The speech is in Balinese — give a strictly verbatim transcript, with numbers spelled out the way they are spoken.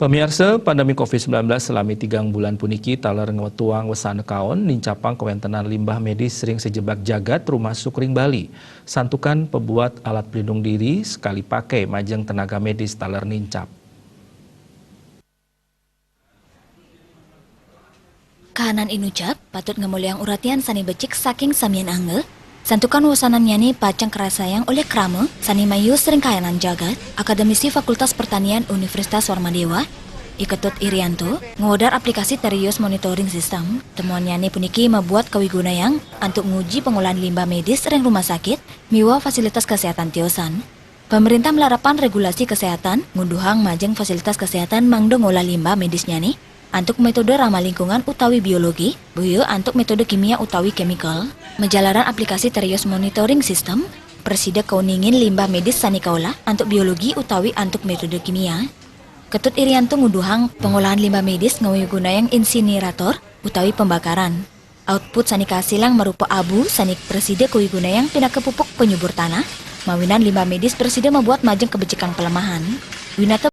Pamiarsa, pandemi covid sembilan belas salami tigang bulan puniki taler ngwetuang wesana kaon nincapang kawéntenan limbah medis ring sajebag jagat, rumasuk ring Bali. Santukan pabuat alat pelindung diri sekali pakai majeng tenaga medis taler nincap. Kahanan inucap patut ngamolihang uratian sané becik saking samian angga, santukan wosananyané pacang karasayang olih krama sané maius ring kahanan jagat. Akademisi Fakultas Pertanian Universitas Warmadewa, I Ketut Irianto, ngwedar aplikasi Terios Monitoring System. Temuannyané puniki mabuat kawigunayang antuk nguji pangolahan limbah medis ring rumah sakit miwah fasilitas kesehatan tiosan. Pamréntah malarapan regulasi kesehatan ngunduhang majeng fasilitas kesehatan mangda ngolah limbah medisnyané antuk métode ramah lingkungan utawi biologi, boya antuk métode kimia utawi chemical. Majalaran aplikasi Terios Monitoring System, prasida kauningin limbah medis sané kaolah antuk biologi utawi antuk métode kimia. Ketut Irianto ngunduhang pangolahan limbah medis ngawigunayang insinerator utawi pembakaran. Output sané kasilang marupa abu sané prasida kawigunayang pinaka pupuk panyubur tanah, mawinan limbah medis prasida mabuat majeng kabecikan palemahan. Winata